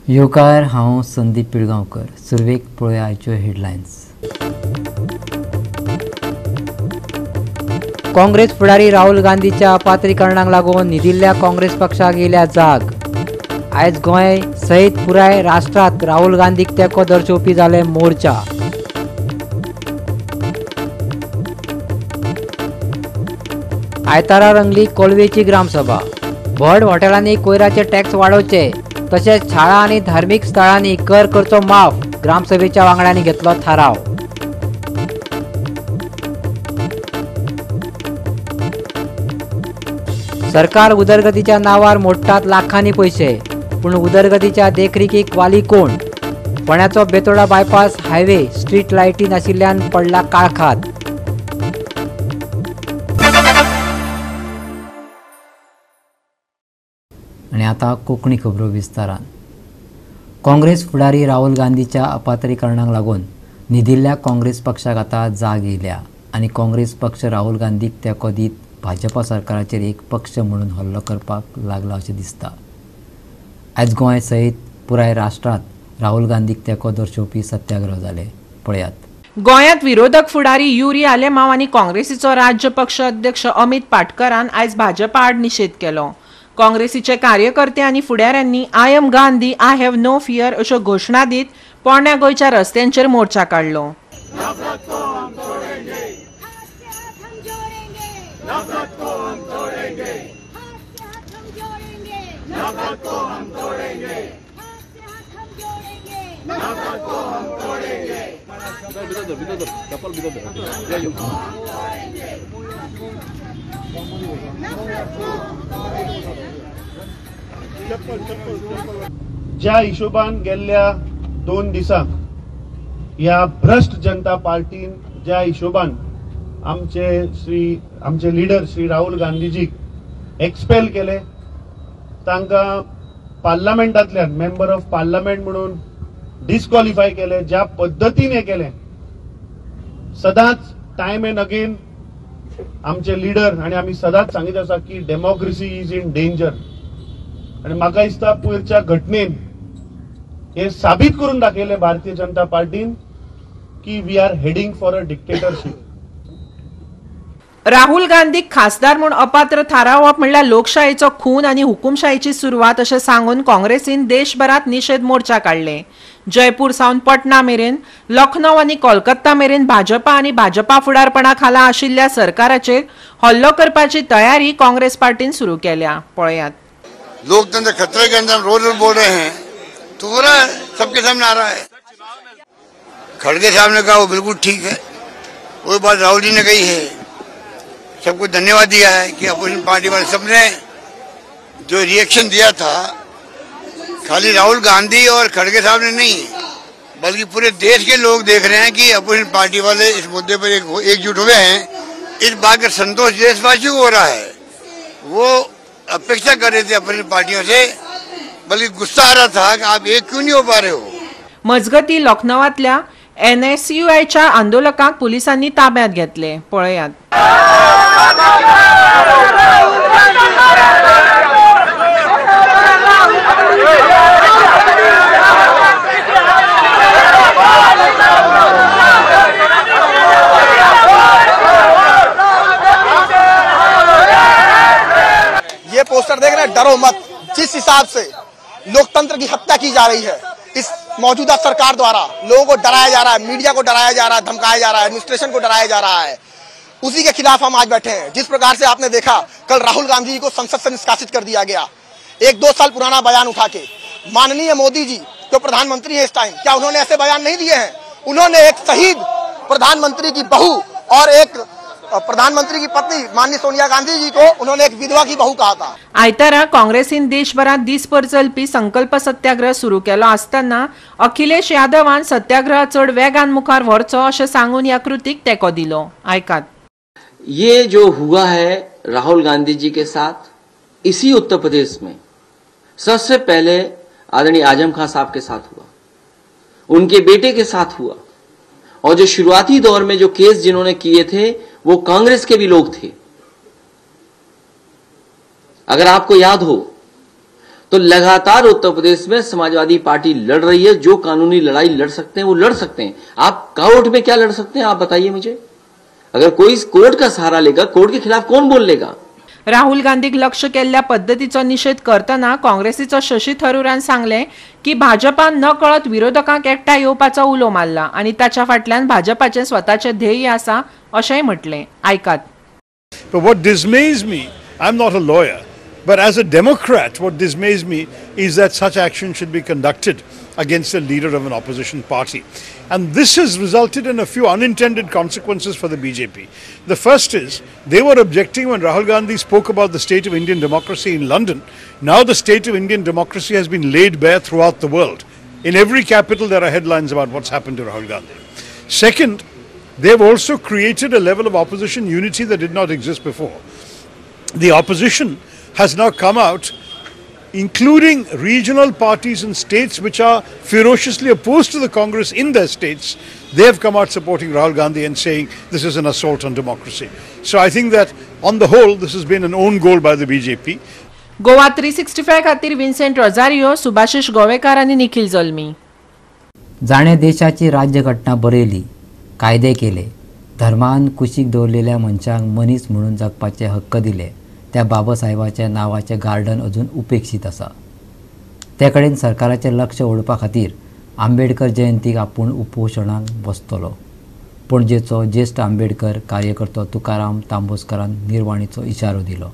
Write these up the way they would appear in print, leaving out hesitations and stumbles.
येवकार, हांव संदीप पिळगांवकर. सुरवेक पळोवया आयच्यो हेडलायन्स. काँग्रेस फुडारी राहुल गांधीच्या अपात्रीकरणाक लागून न्हिदिल्ल्या काँग्रेस पक्षाक येयल्या जाग. आयज गोंय सयत पुराय राष्ट्रांत राहुल गांधीक तेंको दर्शोवपी जाले मोर्चा. आयतारा रंगली कोलवेची ग्रामसभा. व्हड हॉटेलांनी कोयराचे टॅक्स वाडोवचे तशेंच शाळा आनी धार्मीक स्थळांनी कर करचो माफ, ग्रामसभेच्या वांगड्यांनी घेतलो थाराव. सरकार उदरगतीच्या नावार मोडटात लाखांनी पयशे, पूण उदरगतीच्या देखरेखीक वाली कोण? फोंड्याचो बेतोडा बायपास हायवे स्ट्रीट लायटी नाशिल्ल्यान पडला काळखात. आनी आतां कोंकणी खबरो विस्तारान. काँग्रेस फुडारी राहुल गांधीच्या अपात्रीकरणाक लागून न्हिदिल्ल्या काँग्रेस पक्षाक आतां जाग येयल्या आनी काँग्रेस पक्ष राहुल गांधीक तेंको दीत भाजपा सरकाराचेर एक पक्ष म्हणून हल्लो करपाक लागला अशें दिसता. आयज गोंय सयत पुराय राष्ट्रांत राहुल गांधीक तेंको दर्शोवपी सत्याग्रह जाले. पळयात. गोंयांत विरोधक फुडारी युरी आलेमाव आनी काँग्रेसीचो राज्य पक्ष अध्यक्ष अमित पाटकरान आयज भाजपा आड निशेध केलो. काँग्रेसीचे कार्यकर्ते आनी फुडाऱ्यांनी I am Gandhi, I have no fear अश्यो घोशणा दीत पोरण्या गोंयच्या रस्त्यांचेर मोर्चा काडलो. ज्या हिशोबान गेल्ल्या 2 दिसांक ह्या भ्रष्ट जनता पार्टीन ज्या हिशोबान आमचे लिडर श्री राहुल गांधीजीक एक्सपेल केले, तांकां पार्लमेंटांतल्यान मेंबर ऑफ पार्लमेंट म्हणून डिस्क्वॉलिफाय केले, ज्या पद्दतीन हे केले, सदांच टायम एंड अगेन आमचे लिडर आनी आमी सदांच सांगीत आसा की डेमोक्रेसी is in danger. आनी म्हाका दिसता पयरच्या घटनेन हे साबीत करून दाखयलें भारतीय जनता पार्टीन की we are heading for a dictatorship. Rahul गांधीक खासदार म्हूण अपात्र थारावप म्हणल्यार लोकशायेचो खून आनी हुकुमशायेची सुरवात अशें सांगून काँग्रेसीन देशभरांत निशेध मोर्चा काडले. जयपूर सावन पटना मेरेन, लखनौ आनी कोलकाता मेरेन भाजपा आनी भाजपा फुडारपणा खाला आशिल्ल्या सरकाराचेर हल्लो करपाची तयारी काँग्रेस पार्टीन सुरू केल्या. पळयात. लोकतंत्र खतरे के अंदर रोज रोज बोल रहे हैं तो हो रहा है, सबके सामने आ रहा है. खड़गे साहब ने कहा वो बिल्कुल ठीक है, वो बात राहुल जी ने कही है, सबको धन्यवाद दिया है कि अपोजिशन पार्टी वाले सबने जो रिएक्शन दिया था, खाली राहुल गांधी और खड़गे साहब ने नहीं बल्कि पूरे देश के लोग देख रहे हैं कि अपोजिशन पार्टी वाले इस मुद्दे पर एकजुट हुए हैं. इस बात का संतोष देशवासियों को हो रहा है. वो अपेक्षा कर रहे थे अपोजिशन पार्टियों से, बल्कि गुस्सा आ रहा था कि आप एक क्यों नहीं हो पा रहे हो. मजगती लखनौतल्या एनएसयूआयच्या आंदोलकांक पुलिसांनी ताब्यात घेतले. पळयात. ये पोस्टर देख रहे हैं, डरो मत. जिस हिसाब से लोकतंत्र की हत्या की जा रही है इस मौजूदा सरकार द्वारा, लोगों को डराया जा रहा है, मीडिया को डराया जा रहा है, धमकाया जा रहा है, एडमिनिस्ट्रेशन को डराया जा रहा है, उसी के खिलाफ हम आज बैठे हैं. जिस प्रकार से आपने देखा कल राहुल गांधी जी को संसद से निष्कासित कर दिया गया, 1-2 साल पुराना बयान उठा के. माननीय मोदी जी जो प्रधानमंत्री है इस टाइम, क्या उन्होंने ऐसे बयान नहीं दिए हैं? उन्होंने एक शहीद प्रधानमंत्री की बहू और एक प्रधानमंत्री की पत्नी माननीय सोनिया गांधी जी को उन्होंने एक विधवा की बहू कहा था। आयतारा काँग्रेसीन देशभरात दीसभर चलपी संकल्प सत्याग्रह सुरू केलो आसतना अखिलेश यादवान सत्याग्रह चड वेगान मुखार व्हरचो अशें सांगून ह्या कृतीक तेंको दिलो। आयकात। ये जो हुआ है राहुल गांधी जी के साथ, इसी उत्तर प्रदेश में सबसे पहले आदरणीय आजम खान साहब के साथ हुआ, उनके बेटे के साथ हुआ, और जो शुरुआती दौर में जो केस जिन्होंने किए थे वो कांग्रेस के भी लोग थे। अगर आपको याद हो तो लगातार उत्तर प्रदेश में समाजवादी पार्टी लड़ रही है। जो कानूनी लड़ाई लड़ सकते हैं वो लड़ सकते हैं। आप कोर्ट में क्या लड़ सकते हैं, आप बताइए मुझे। अगर कोई कोर्ट का सहारा लेगा, कोर्ट के खिलाफ कौन बोल लेगा। राहुल गांधीक लक्ष केल्ल्या पद्दतीचो निशेध करतना काँग्रेसीचो शशी थरूरान सांगलें की भाजपान नकळत विरोधकांक एकठांय येवपाचो उलो मारला आनी ताच्या फाटल्यान भाजपाचें स्वताचें ध्येय आसा अशेंय म्हटलें। आयकात। But what dismays me, I'm not a lawyer, but as a Democrat, what dismays me is that such action should be conducted against the leader of an opposition party. And this has resulted in a few unintended consequences for the BJP. The first is, they were objecting when Rahul Gandhi spoke about the state of Indian democracy in London. Now the state of Indian democracy has been laid bare throughout the world. In every capital there are headlines about what's happened to Rahul Gandhi. Second, they've also created a level of opposition unity that did not exist before. The opposition has now come out, including regional parties in states which are ferociously opposed to the Congress in their states. They have come out supporting Rahul Gandhi and saying this is an assault on democracy. So I think that on the whole, this has been an own goal by the BJP. Goa 365 खातीर Vincent Rosario, Subhashish Govekar आनी निखिल जल्मी। जाणे देशाची राज्यघटना बरयली, कायदे केले, धर्मान कुशीक दवरलेल्या मनशांक मनीस म्हणून जगपाचे हक्क दिले, त्या बाबासाहेबाच्या नांवाचें गार्डन अजून उपेक्षीत आसा। ते कडेन सरकाराचें लक्ष ओडपा खातीर आंबेडकर जयंतीक आपूण उपोशणाक बसतलो। पणजेचो ज्येश्ठ आंबेडकर कार्यकर्तो तुकाराम तांबोस्करान निर्वाणीचो इशारो दिलो।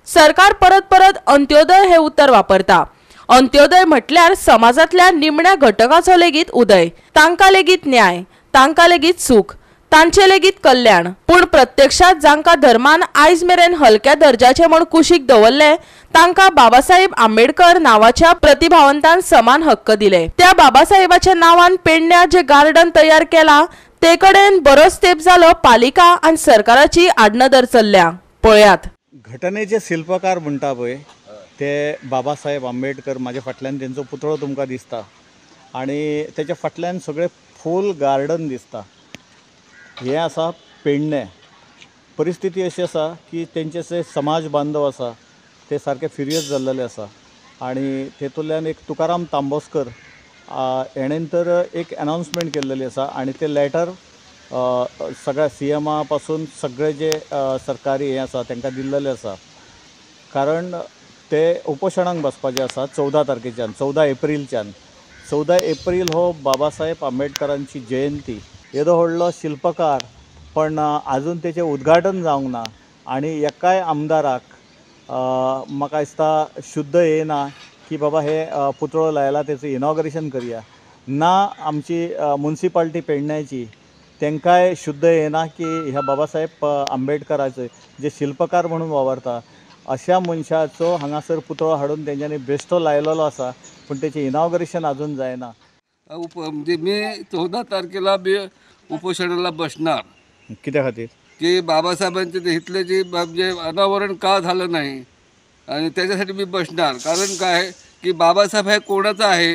सरकार परत परत अंत्योदय हे उतर वापरता। अंत्योदय म्हटल्यार समाजांतल्या निमण्या घटकाचो लेगीत उदय, तांकां लेगीत न्याय, तांकां लेगीत सूख, तांचे लेगीत कल्याण। पूण प्रत्यक्षात जांकां धर्मान आयज मेरेन हलक्या दर्जाचे म्हूण कुशीक दवरले तांकां बाबासाहेब आंबेडकर नांवाच्या प्रतिभावंतान समान हक्क दिले। त्या बाबासाहेबाच्या नांवान पेडण्या जे गार्डन तयार केला ते कडेन बरोच तेंप जालो पालिका आनी सरकाराची आडनदर चल्ल्या। पळयात। घटनेचे शिल्पकार म्हणटा पळय ते बाबासाहेब आंबेडकर। म्हाज्या फाटल्यान तेंचो पुतळो तुमकां दिसता आनी तेच्या फाटल्यान सगळें फूल गार्डन दिसता। हें आसा पेडणें। परिस्थिती अशी आसा की तेंचे जे समाज बांधव आसा ते सारके फिरियस जाल्लेले आसा आनी तेतूंतल्यान एक तुकाराम तांबोस्कर हेणेन तर एक अनाउन्समेंट केल्लेली आसा आनी ते लेटर सगळ्या सी एमा पासून सगळे जे सरकारी हे आसा तांकां दिल्लेले आसा। कारण ते उपोशणाक बसपाचे आसा 14 तारखेच्यान, 14 एप्रिलच्यान। 14 एप्रिल हो बाबासाहेब आंबेडकरांची जयंती। येदो व्हडलो शिल्पकार पण आजून तेचें उद्घाटन जावंक ना आनी एकाय आमदाराक म्हाका दिसता शुद्ध येना की बाबा हे पुतळो लायला तेचें इनॉग्रेशन करया ना। आमची मुन्सिपाल्टी पेडण्याची तांकांय शुद्ध येना की ह्या बाबासाहेब आंबेडकराचे जे शिल्पकार म्हणून वावरता अशा मनशाचो हांगासर पुतळो हाडून तेंच्यांनी बेश्टो लायलेलो आसा पूण तेचें इनॉग्रेशन अजून जायना। म्हणजे मी 14 तारखेला मी उपोषणाला बसणार। कित्या खातीर? की बाबासाहेबांचे इथले जे म्हणजे अनावरण का झालं नाही आणि त्याच्यासाठी मी बसणार। कारण काय की बाबासाहेब हे कोणाचा आहे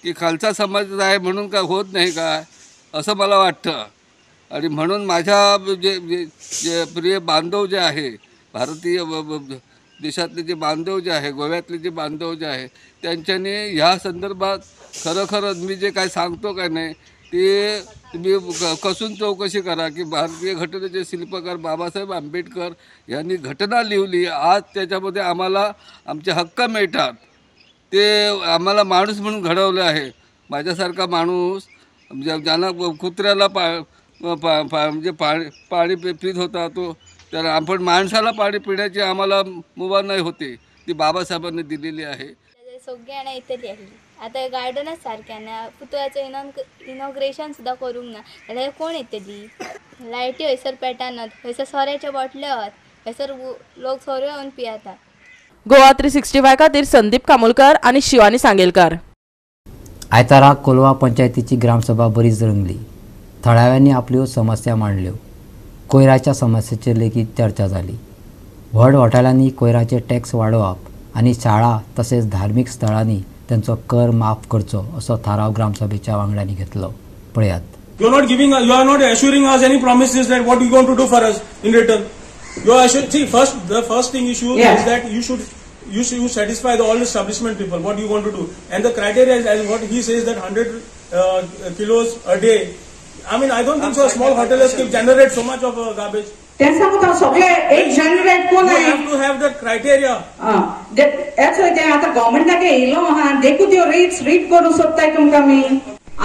की खालचा समाजाचा आहे म्हणून काय होत नाही का असं मला वाटतं। आणि म्हणून माझ्या जे जे प्रिय बांधव जे आहे भारतीय देशातले जे बांधव जे आहे गोव्यातले जे बांधव जे आहे त्यांच्यानी ह्या संदर्भात खरोखरच मी जे काय सांगतो काय नाही ते तुम्ही कसून चौकशी करा की भारतीय घटनेचे शिल्पकार बाबासाहेब आंबेडकर यांनी घटना लिहिली, आज त्याच्यामध्ये आम्हाला आमचे हक्क मिळतात। ते आम्हाला माणूस म्हणून घडवलं आहे. माझ्यासारखा माणूस ज्यांना कुत्र्याला पा पा पा म्हणजे पाणी पाणी पित होता तो, तर आपण माणसाला पाणी पिण्याची आम्हाला मुभा नाही होती, ती बाबासाहेबांनी दिलेली आहे. सगळी जाणां येतली आसली, आतां गार्डनच सारकें ना, पुतळ्याचो इनॉग्रेशन सुद्दां करूंक ना जाल्यार कोण येतली? लायटी हयसर पेटनात, हयसर सोऱ्याच्या बोटले आहात, हयसर लोक सोरो येवन पियेतात. गोवा 365 खातीर संदीप कामोलकर आनी शिवानी सांगेलकर. आयतारा कोलवा पंचायतीची ग्रामसभा बरीच रंगली. थळाव्यांनी आपल्यो समस्या मांडल्यो. कोयराच्या समस्येचेर लेगीत चर्चा जाली. व्हड हॉटेलांनी कोयराचे टॅक्स वाडोवप आनी शाळा तशेंच धार्मीक स्थळांनी तांचो कर माफ करचो असो थाराव ग्रामसभेच्या वांगड्यांनी घेतलो. पळयात. You are not giving, you are not assuring us any promises that what you going to do for us in return. You are assuring, see, first the first thing issue is that you should you satisfy the all establishment people what you want to do, and the criteria is as what he says that 100 kilos a day. I mean, I don't think so. Small hotels can generate so much of garbage. तें सांगता सगळे एक generate कोण You have to have that criteria. तें आतां गव्हर्मेंटाक येयलो आहा, देखून त्यो रेट्स रीड करूंक सोदताय तुमकां आमी.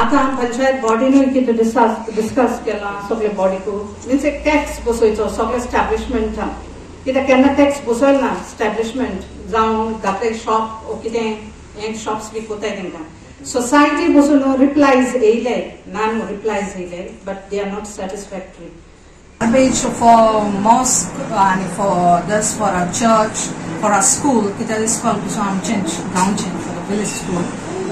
आतां पंचायत बॉडीनूय कितें डिस्कस केलां सगळे बॉडीकू, मिन्स एक टॅक्स बसोवचो सगळे स्टॅब्लिशमेंटाक, कित्याक केन्ना टॅक्स बसयलो ना स्टॅब्लिशमेंट जावं घातले शॉप कितें हें शॉप्स बी कोताय तेंकां. सोसायटी बसून रिप्लायज येयले ना, न्हू रिप्लायज येयले, but they are not satisfactory. Garbage for mosque and for this, for our church, for our school, कित्याक इस्कॉल पसून आमचें गांवचें for the village school,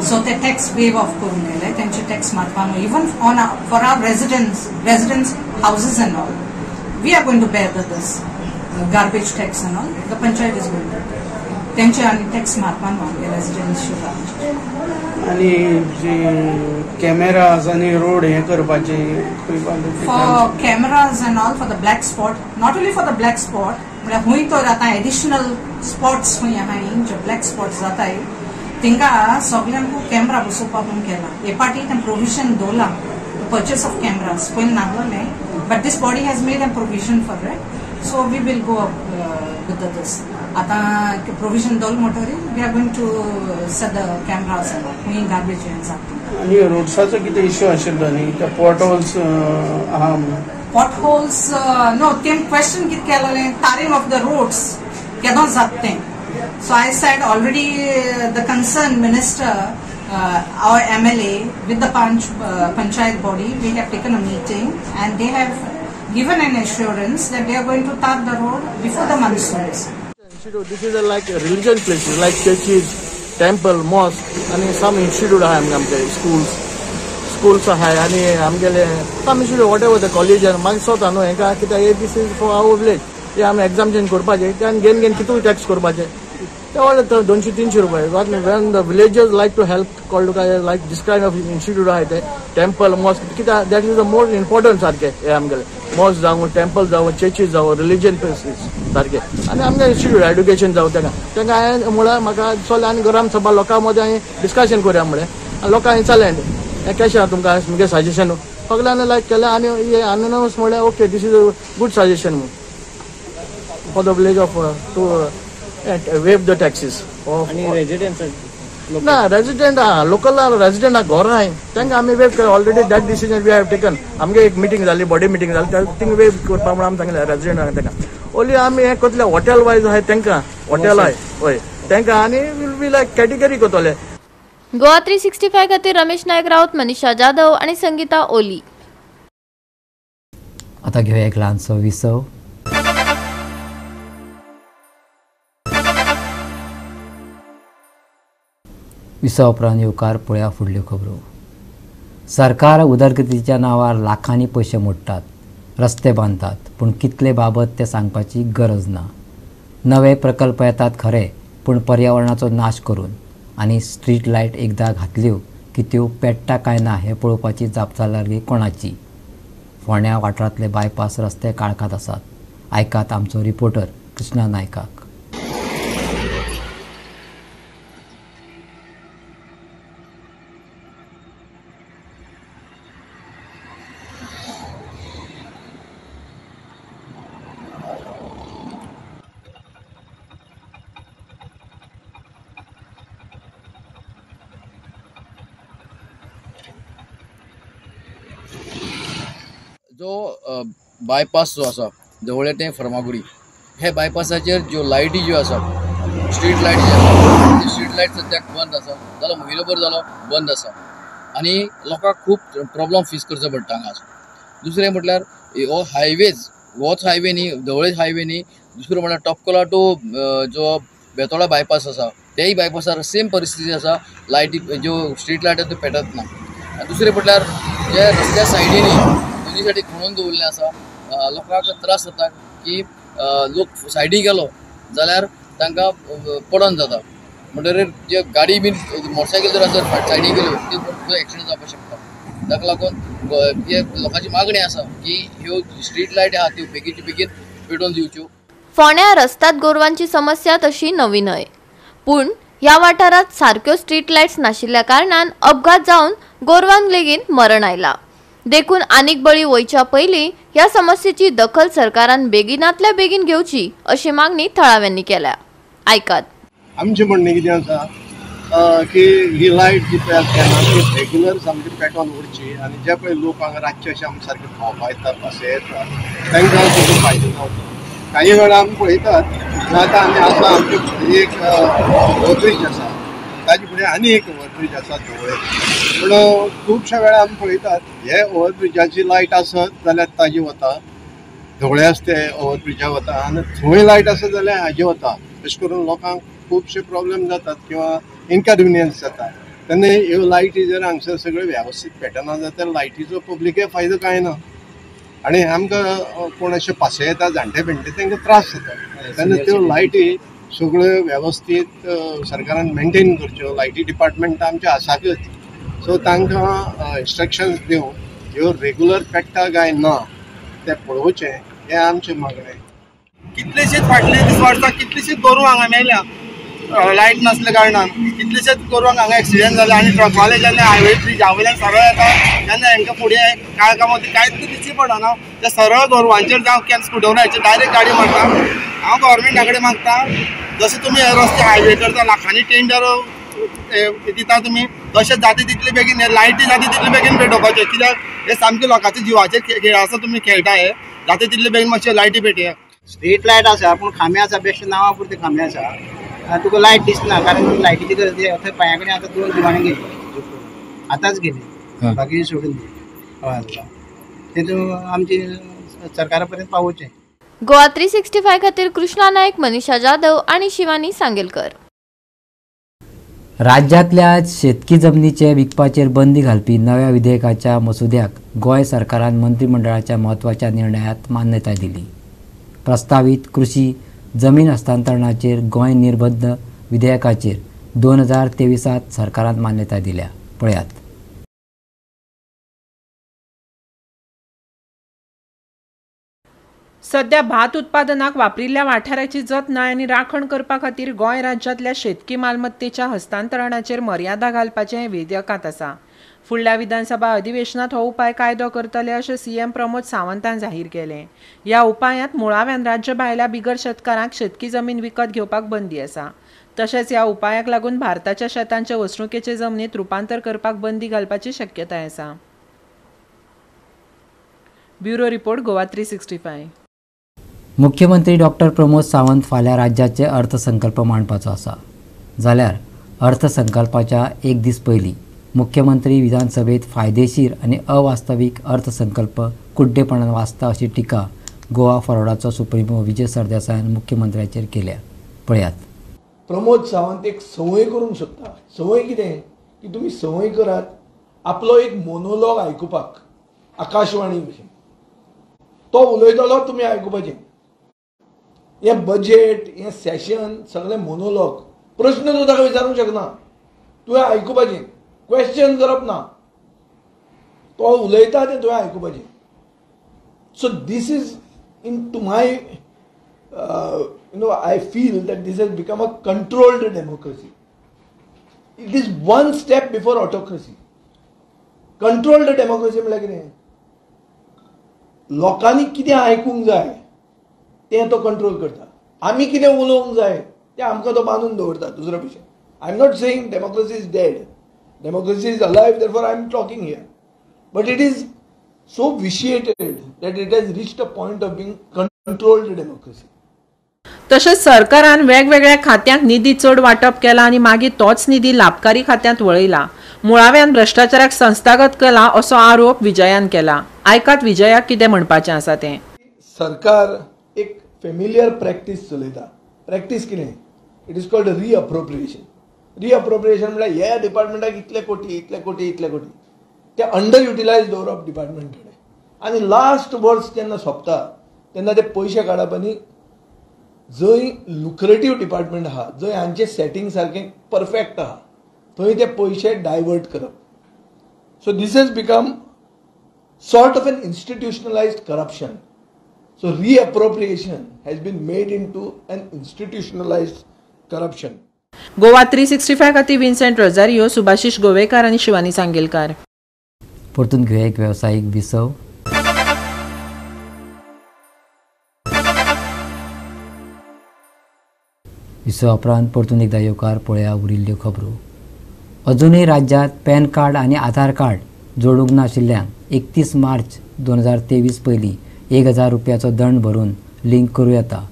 so ते टॅक्स वेव ऑफ करून गेले तेंचे टॅक्स मारपा न्हू. Even on for our residents houses and all, we are going to bear the this garbage tax and all, the panchayat is going to तेंचे आनी tax मारपा न्हू आमगे रेजिडेन्शियल. आनी जे कॅमेराज आनी रोड हे करपाचे for cameras and all for the black spot, not only for the black spot, म्हळ्यार खूंय तर आतां एडिशनल स्पॉट्स खूंय आहाय जे ब्लॅक स्पॉट्स जाताय तिंगा सगल्यांकू कॅमरा बसोवपाक म्हूण केला. हे पाटी तें प्रोविजन दवरलां पर्चेस ऑफ कॅमराज पयलीं नासलोलें, but this body has made a provision for it, so we will go up with this. आतां प्रोविजन दवरलें म्हणटकीर we are going to set the cameras खूंय गार्बेज हें जाता. आनी रोड्साचो कितें इश्यू आशिल्लो न्ही, ते पॉटहोल्स आहा म्हणून. पॉटहोल्स नो, तें क्वेश्चन कितें केलेलें टारींग ऑफ the roads केदो जाता तें. So I said already the concern minister, our MLA with the panchayat body, we have taken a meeting and they have given an assurance that they are going to tar the road before the monsoons. This is a like religion places like churches, temple, mosque आणि some institute आहे आमचे schools आहे आणि आमगेले some institute whatever the college मागीर स्वता न्हू हेंका कित्याक this is for our village, हे आमी एग्जाम करपाचे ते आनी घेवन घेवन कितू टॅक्स करपाचे ते व्हडले 200-300 रुपये. When the villagers like to help called like this kind of institute आहे ते टेम्पल मॉस्क कित्याक that is the more important सारके हे आमगेले मॉस्क जावं टेम्पल जावं चर्चीस जावं रिलिजन प्लेसीस सारके आनी आमगे इन्स्टिट्यूट एड्युकेशन जावं ताका तांकां हांवें म्हळ्यार म्हाका चल आनी ग्रामसभा लोकां मदें हांवें डिस्कशन करुया म्हळें आनी लोकांक विचारलें हें कशें आहा तुमकां मुगे सजेशन सगल्यांनी लायक केलें आनी अनोनमस म्हळ्यार okay this is a good suggestion म्हणून for the village of to waive the taxes. ना रेजिडेंट आहा लोकल रेजिडेंट आहा घरां आहाय तांकां आमी वेव केलें already that decision we have taken. आमगे एक मिटींग जाली बॉडी मिटींग जाली थिंग वेव करपाक म्हणून आमी सांगलें रेजिडेंट तांकां. ओनली आमी हें करतले हॉटेल वायज आहाय तांकां हॉटेल आहाय हय तांकां आनी will be like category करतले. गोवा 365 खातीर रमेश नायक राऊत, मनीषा जाधव आनी संगीता ओली. आतां घेवया एक ल्हानसो विसव. विसवा उपरांत येवकार पळया फुडल्यो खबरो. सरकार उदरगतीच्या नांवार लाखांनी पयशे मोडटात, रस्ते बांदतात, पूण कितले बाबत ते सांगपाची गरज ना. नवे प्रकल्प येतात खरे, पूण पर्यावरणाचो नाश करून आनी स्ट्रीट लायट एकदां घातल्यो की त्यो पेट्टा काय ना हें पळोवपाची जापसालदारकी कोणाची? फोंड्या वाठारांतले बायपास रस्ते काळखांत आसात. आयकात आमचो रिपोर्टर कृष्णा नायकाक. जो बायपास जो आसा ढवळे ते फर्मागुडी, हे बायपासाचेर ज्यो लायटी ज्यो आसा, स्ट्रीट लायट जी आसा, ती स्ट्रीट लायट सद्याक बंद आसा, जालो म्हयनोभर जालो बंद आसा आनी लोकांक खूब प्रॉब्लम फेस करचो पडटा हांगा. दुसरें म्हटल्यार हो हायवेज, होच हायवे न्ही, ढवळे हायवे न्ही, दुसरो म्हळ्यार टॉपकोला टू जो बेतोडा बायपास आसा, तेय बायपासार सेम परिस्थिती आसा. लायटी ज्यो स्ट्रीट लायट आसा त्यो पेटत ना. आनी दुसरें म्हटल्यार जे रस्त्या सायडीनी दोनी सायडीक खणून दवरिल्लें आसा, लोकांक त्रास जाता की लोक सायडी गेलो जाल्यार तांकां पडोन जाता. म्हणटकीर जे गाडी बीन मोटरसायकल जर आसा सायडी गेल्यो ती एक्सिडंट जावपाक शकता. ताका लागून हे लोकांची मागणी आसा की ह्यो स्ट्रीट लायट आहा त्यो बेगीन बेगीन पेटोवन दिवच्यो. फोंड्या रस्ताद गोरवांची समस्या तशी नवी न्हय, पूण ह्या वाठारांत सारक्यो स्ट्रीट लायट्स नाशिल्ल्या कारणान अपघात जावन गोरवांक लेगीत मरण आयला. देखून आनीक बळी वयच्या पयलीं ह्या समस्येची दखल सरकारान बेगिनातल्या बेगीन घेवची अशी मागणी थळाव्यांनी केल्या. आयकात. आमचें म्हणणें कितें आसा की ही लायट जी पळय आसा ती रेगुलर सामकी पेटोवन उरची आनी जे पळय लोक हांगा रातचे अशे आमचे सारके भोंवपाक येता, बस येता, तांकां ताचो फायदो जावचो. काही वेळा आमी पळयतात आतां आमी आसा, आमचे फुडें एक ओवरब्रीज आसा, ताजे फुडें आनी एक ओवरब्रीज आसा ढवळे. पूण खुबश्या वेळा आमी पळयतात हे ओवरब्रिजाची लायट आसत जाल्यार ताजी वता, ढवळे आसा ते ओवरब्रिजा वता आनी थंय लायट आसत जाल्यार हाजे वता. अशें करून लोकांक खुबशे प्रॉब्लेम जातात किंवा इनकन्विनियन्स जाता. तेन्ना ह्यो लायटी जर हांगसर सगळ्यो वेवस्थीत पेटना जाल्यार लायटीचो पब्लिकय फायदो कांय ना आनी आमकां कोण अशे पासे येता जाणटे पेणटे तांकां त्रास जाता. तेन्ना त्यो लायटी सगळ्यो वेवस्थीत सरकारान मेंटेन करच्यो. लायटी डिपार्टमेंट आमचें आसाकच, सो तांकां इन्स्ट्रक्शन्स दिवन ह्यो रेगुलर पेट्टा काय ना तें पळोवचें, हें आमचें मागणें. कितलेशीच फाटले 20 वर्सां कितलीशीच गोरवां हांगा मेल्या लायट नासल्या कारणान, कितलेशेच गोरवांक हांगा एक्सिडंट जाले आनी ट्रकवाले जेन्ना हायवे ब्रिजा वयल्यान सरळ येता तेन्ना हेंकां फुडें काळखा मदीं कांयच दिश्टी पडना, ते सरळ गोरवांचेर जावं केन्ना स्कुटराचेर डायरेक्ट गाडी मारता. हांव गव्हर्मेंटा कडेन मागता जशें तुमी हे रस्ते हायवे करता, लाखांनी टेंडर दिता तुमी, तशें जाता तितले बेगीन हे लायटी जाता तितले बेगीन पेटोवपाचे, कित्याक हे सामके लोकांच्या जिवाचेर खेळ आसा, तुमी खेळटा हे, जाता तितले बेगीन मातशे लायटी पेटया. स्ट्रीट लायट आसा पूण खांबे आसा, बेश्ट नांवा पुरते खांबे आसा, तुका लायट दिसना कारण लायटीची गरज. थंय पांया कडेन आतां 2 दिवाणी गेली, आतांच गेली, बाकी सोडून दी. हय, तेतून आमची सरकारा पर्यंत पावोवचें. गोवा 365 खातीर कृष्णा नायक, मनीषा जाधव आनी शिवानी सांगेलकर. राज्यांतल्या शेतकी जमनीचे विकपाचेर बंदी घालपी नव्या विधेयकाच्या मसुद्याक गोंय सरकारान मंत्रिमंडळाच्या म्हत्वाच्या निर्णयात मान्यताय दिली. प्रस्तावीत कृषी जमीन हस्तांतरणाचेर गोंय निर्बंध विधेयकाचेर 2023 सरकारान मान्यताय दिल्या. पळयात. सध्या भात उत्पादनाक वापरिल्ल्या वाठाराची जतनाय आनी राखण करपा खातीर गोंय राज्यांतल्या शेतकी मालमत्तेच्या हस्तांतरणाचेर मर्यादा घालपाचें हें विधेयकांत आसा. फुडल्या विधानसभा अधिवेशनात हो उपाय कायदो करतले अशें सीएम प्रमोद सावंतान जाहीर केलें. ह्या उपायांत मुळाव्यान राज्य भायल्या बिगर शेतकारांक शेतकी जमीन विकत घेवपाक बंदी आसा. तशेंच ह्या उपायाक लागून भारताच्या शेतांचे वसणुकेचे जमनीत रुपांतर करपाक बंदी घालपाची शक्यताय आसा. Bureau report, Goa 365. मुख्यमंत्री डॉक्टर प्रमोद सावंत फाल्यां राज्याचे अर्थसंकल्प मांडपाचो आसा. जाल्यार अर्थसंकल्पाच्या एक दीस पयलीं मुख्यमंत्री विधानसभेत फायदेशीर आनी अवास्तवीक अर्थसंकल्प कुड्डेपणान वाचता अशी टिका गोवा फॉरवर्डाचो सुप्रिमो विजय सरदेसायान मुख्यमंत्र्याचेर केल्या. पळयात. प्रमोद सावंत एक संवय करूंक सोदता. संवय कितें की तुमी संवय करात आपलो एक मोनोलॉग आयकुपाक, आकाशवाणी भशेन तो उलयतलो तुमी आयकुपाचें. हें बजेट, हें सेशन सगळें मोनोलॉग, प्रश्न तूं ताका विचारूंक शकना, तुवें आयकुपाचें, क्वेश्चन करप ना, तो उलयता तें तुवें आयकुपाचें. So this is in to my you know, I feel that this has become a controlled democracy. It is one step before autocracy. Controlled democracy म्हणल्यार कितें, लोकांनी कितें आयकूंक जाय तें तो कंट्रोल करता, आमी कितें उलोवंक जाय तें आमकां तो बांदून दवरता. दुसरो विशय, I am not saying democracy is dead, democracy is alive, therefore I am talking here, but it is so vitiated. that it has reached a point of being controlled democracy. तशेंच सरकारान वेगवेगळ्या खात्यांक निधी चड वांटप केला आनी मागीर तोच निधी लाभकारी खात्यांत वळयला. मुळाव्यान भ्रश्टाचाराक संस्थागत केला असो आरोप विजयान केला. आयकात विजयाक कितें म्हणपाचें आसा तें. सरकार एक फेमिलियर प्रॅक्टीस चलयता. प्रॅक्टीस कितें? It is called reappropriation. Reappropriation म्हळ्यार ह्या डिपार्टमेंटाक इतले कोटी, इतले कोटी, इतले कोटी, ते अंडर युटिलायज दवरप डिपार्टमेंट कडेन. आनी लास्ट वर्स जेन्ना सोंपता तेन्ना ते पयशे काडप आनी जंय लुक्रेटीव डिपार्टमेंट आहा, जंय हांचें सेटींग सारकें परफेक्ट आहा, थंय ते पयशे डायवर्ट करप. So this has become sort of an institutionalized corruption. So reappropriation has been made into an institutionalized corruption. Goa 365 खातीर विन्सेंट रोजारियो, सुभाषिश गोवेकार आनी शिवानी सांगेलकार. परतून घेवया एक वेवसायीक विसव. विसवा उपरांत परतून एकदा येवकार. पळया उरिल्ल्यो खबरो. अजुनूय राज्यांत पॅन कार्ड आनी आधार कार्ड जोडूंक नाशिल्ल्यांक 31 मार्च 2023 पयलीं 1000 रुपयाचो दंड भरून लिंक करूं येता.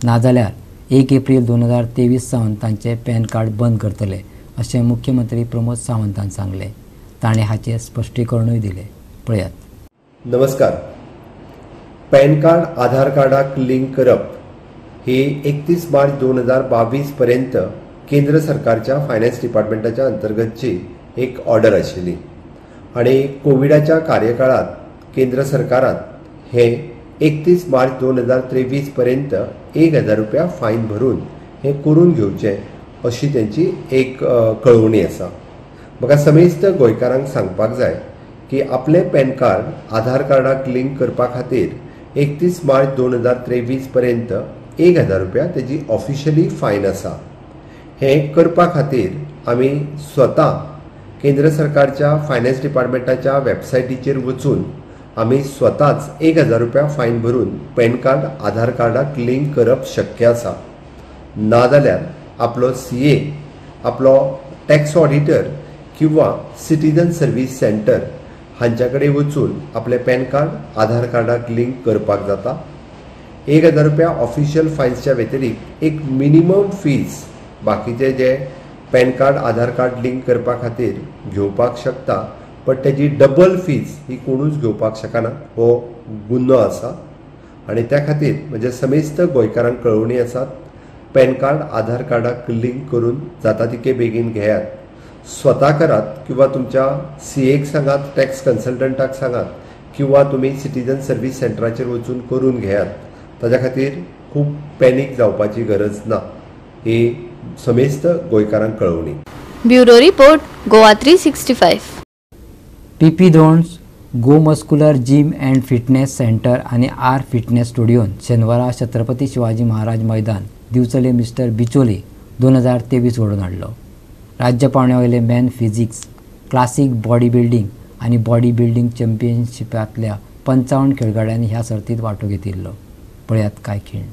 नाजाल्यार 1 एप्रील 2023 सावन तांचे पॅन कार्ड बंद करतले अशें मुख्यमंत्री प्रमोद सावंतान सांगलें. ताणें हाचें स्पश्टीकरणूय दिलें. पळयात. नमस्कार. पॅन कार्ड आधार कार्डाक लिंक करप ही 31 मार्च 2022 पर्यंत केंद्र सरकारच्या फायनान्स डिपार्टमेंटाच्या अंतर्गतची एक ऑर्डर आशिल्ली आनी कोविडाच्या कार्यकाळात केंद्र सरकारान हे 31 मार्च 2023 पर्यंत 1000 रुपया फायन भरून हे करून घेवचें अशी तेंची एक कळोवणी आसा. म्हाका समेस्त गोंयकारांक सांगपाक जाय की आपलें पॅन कार्ड आधार कार्डाक लिंक करपा खातीर 31 मार्च 2023 पर्यंत 1000 रुपया तेजी ऑफिशियली फायन आसा. हें करपा खातीर आमी स्वता केंद्र सरकारच्या फायनान्स डिपार्टमेंटाच्या वेबसायटीचेर वचून आमी स्वताच 1000 रुपया फायन भरून पॅन कार्ड आधार कार्डाक लिंक करप शक्य आसा. नाजाल्यार आपलो CA, आपलो टॅक्स ऑडिटर किंवा सिटीजन सर्वीस सेंटर हांच्या कडेन वचून आपलें पॅन कार्ड आधार कार्डाक लिंक करपाक जाता. 1000 रुपया ऑफिशियल फायन्सच्या व्यतिरिक्त एक मिनिमम फीज बाकीचे जे पॅन कार्ड आधार कार्ड लिंक करपा खातीर घेवपाक शकता, बट तेजी डबल फीज ही कोणूच घेवपाक शकना, हो गुन्हो आसा. आनी त्या खातीर म्हणजे समेस्त गोंयकारांक कळोवणी आसात, पॅन कार्ड आधार कार्डाक लिंक करून जाता तितके बेगीन घेयात. स्वता करात किंवा तुमच्या CA क सांगात, टॅक्स कन्सल्टंटाक सांगात किंवा तुमी सिटीजन सर्वीस सेंटराचेर वचून करून घेयात. ताज्या खातीर खूब पॅनीक जावपाची गरज ना, ही समेस्त गोंयकारांक कळोवणी. Bureau report, Goa 365. PP Dhonds Go Muscular gym and fitness centre आनी आर फिटनेस स्टुडियोन शेनवारा छत्रपती शिवाजी महाराज मैदान दिवचले मिस्टर बिचोले 2023 घडोवन हाडलो. राज्य पावंड्या वयले man physique, classic body building आनी बॉडी बिल्डींग चॅम्पियनशिपांतल्या 55 खेळगड्यांनी ह्या सर्तींत वांटो घेतिल्लो. पळयात कांय खीण.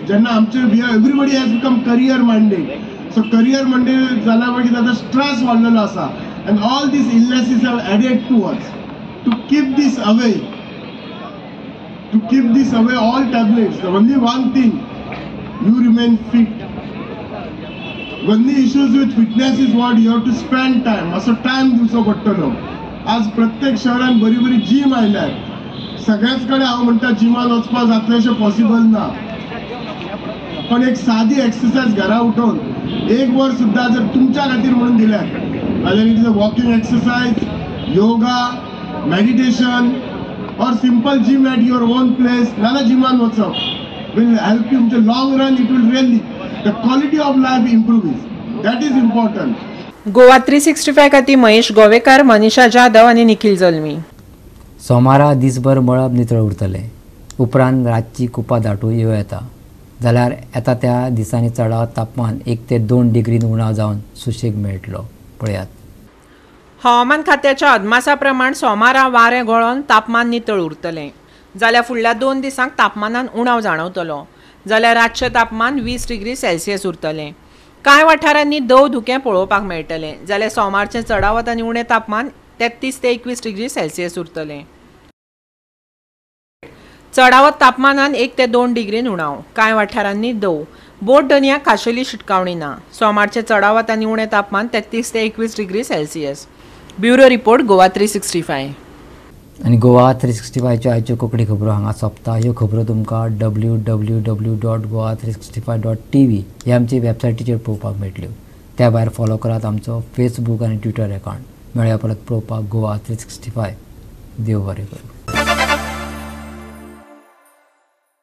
जेन्ना आमचे we are everybody has become career minded. So career minded जाला मागीर ताजो स्ट्रेस वाडलेलो आसा and all these illnesses have added to us. To keep this away, to keep this away all tablets, only one thing, you remain fit. Only issues with fitness is what you have to spend time. मातसो time दिवचो पडटलो. आज प्रत्येक शहरान बरी बरी gym आयल्या, सगळ्याच कडेन हांव म्हणटा जिमान वचपाक जातलें अशें पॉसिबल ना, पण एक सादी एक्सरसाइज घरा उठून एक वर सुद्दां जर तुमच्या खातीर म्हणून दिल्यार, whether it is a walking exercise, yoga, meditation or simple gym at your own place, नाजाल्यार जिमान वचप will help you. म्हणजे long run it will really the quality of life improves, that is important. Goa 365 खातीर महेश गोवेकर, मनीषा जाधव आनी निखिल जल्मी. सोमारा दिसभर मळब नितळ उरतलें. उपरांत रातची कुपां दाटून येवं येता. जाल्यार येता त्या दिसांनी चडावत तापमान 1 ते 2 डिग्रीन उणाव जावन सुशेग मेळटलो. पळयात. हवामान खात्याच्या अदमासा प्रमाण सोमारा वारें गळोवन तापमान नितळ उरतलें. जाल्यार फुडल्या 2 दिसांक तापमानान उणाव जाणवतलो. जाल्यार रातचें तापमान 20 डिग्री सेल्सियस उरतलें. कांय वाठारांनी दव धुकें पळोवपाक मेळटलें. जाल्यार सोमारचें चडावत आनी उणें तापमान 33 ते 21 डिग्री सेल्सियस उरतलें. चडावत तापमानान 1 ते 2 डिग्रीन उणाव. कांय वाठारांनी दव. बोट दर्याक खाशेली शिटकावणी ना. सोमारचें चडावत आनी उणें तापमान 33 ते 21 degree Celsius. Bureau report, Goa 365. आनी गोवा 365च्यो आयच्यो कोंकणी खबरो हांगा सोंपता. ह्यो खबरो तुमकां www.goa365.tv ह्या आमचे वेबसायटीचेर पळोवपाक मेळटल्यो. त्या भायर फॉलो करात आमचो फेसबूक आनी ट्विटर अकावंट. मेळया परत पळोवपाक गोवा 365. देव बरें करूं.